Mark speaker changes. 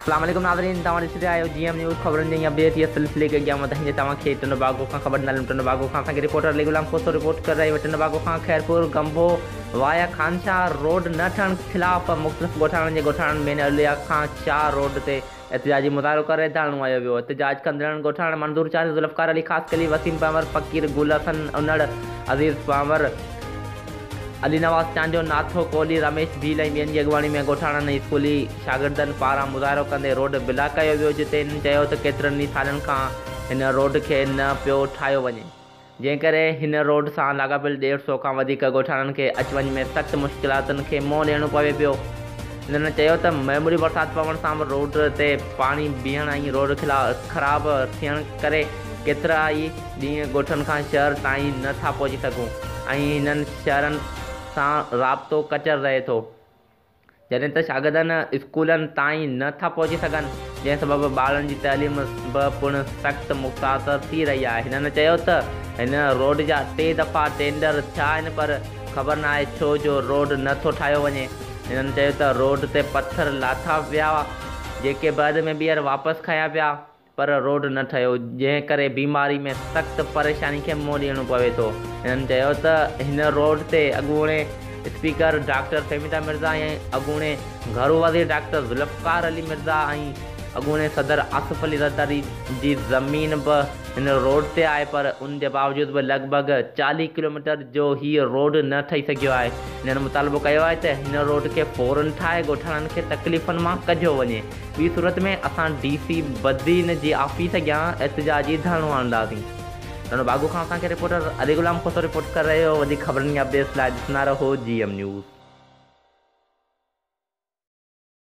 Speaker 1: اسلام عليڪم ناظرين توهان ڏسي رهيا آهيو جي ايم نيوز خبرن جي اپڊيٽ جي سلسلي کي اڳيان وڌائيندي توهان کي ٽنڊوباگو کان خبر ڏينداسين ٽنڊوباگو کان اسان کي رپورٽر علي غلام کوسو رپورٽ ڪري رهيو آهي ٽنڊوباگو کان خيرپور گمبو وايا خانشاهه روڊ نه ٺهڻ خلاف مختلف ڳوٺاڻن جي ڳوٺاڻن مين اولياء کان شاهه روڊ تي احتجاجي مظاهرو ڪري ڌرڻو هنيو ويو احتجاج ڪندڙن ڳوٺاڻن منظور چانڊيو ذوالفقار علي خاصخيلي وسيم پنهور فقير گل حسن انڙ عزيز پنهور علي نواز چانڊيو، ناٿو ڪولهي، رميش ڀيل ۽ ٻين جي اڳواڻي ۾ ڳوٺاڻن ۽ اسڪولي شاگردن پاران مظاهرو ڪندي روڊ بلاڪ ڪيو ويو جتي هنن چيو ته ڪيترن ئي سالن کان هن روڊ کي نه پيو ٺاهيو وڃي جنهن ڪري هن روڊ سان لاڳاپيل ڏيڍ سئو کان وڌيڪ ڳوٺاڻن کي اچ وڃ ۾ سخت مشڪلاتن کي منهن ڏيڻو پوي پيو هنن چيو ته معمولي برسات پوڻ سان به روڊ تي پاڻي بيهڻ ۽ روڊ خراب ٿيڻ ڪري ڪيترا ئي ڏينهن ڳوٺن کان شهر تائين نه ٿا پهچي سگهون ۽ هنن شهرن سان رابطو ڪٽيل رهي ٿو جڏهن ته شاگردن اسڪولن تائين نه ٿا پهچي سگهن جنهن سبب ٻارن جي تعليم به پڻ سخت متاثر ٿي رهي آهي هنن چيو ته هن روڊ جا ٽي دفعا ٽينڊر ٿيا آهن پر خبر ناهي ڇو جو روڊ نه ٿو ٺاهيو وڃي هنن چيو ته روڊ تي پٿر لاٿا ويا جيڪي بعد ۾ ٻيهر واپس کنيا ويا پر روڊ نه ٺهيو جنهن ڪري بيماري ۾ سخت پريشاني کي منهن ڏيڻو پوي ٿو. هنن چيو ته هن روڊ تي اڳوڻي اسپيڪر ڊاڪٽر فهميده مرزا ۽ اڳوڻي گهرو وزير ڊاڪٽر ذوالفقار علي مرزا ۽ اڳوڻي صدر آصف علي زرداري جي زمين به هن روڊ تي آهي پر ان جي باوجود به لڳ ڀڳ 40 ڪلوميٽر جو هي روڊ نه ٺهي سگهيو آهي. هنن مطالبو ڪيو آهي ته هن روڊ کي فورن ٺاهي ڳوٺاڻن کي تڪليفن مان ڪڍيو وڃي. ٻي صورت ۾ اسان ڊي سي بدين جي آفيس اڳيان احتجاجي ڌرڻو هڻنداسين. ٽنڊو باگو کان اسان کي رپورٽر علي غلام کوسو رپورٽ ڪري رهيو هو وڌيڪ خبرن ۽ اپڊيٽس لاء ڏسندا رهو جي ايم نيوز.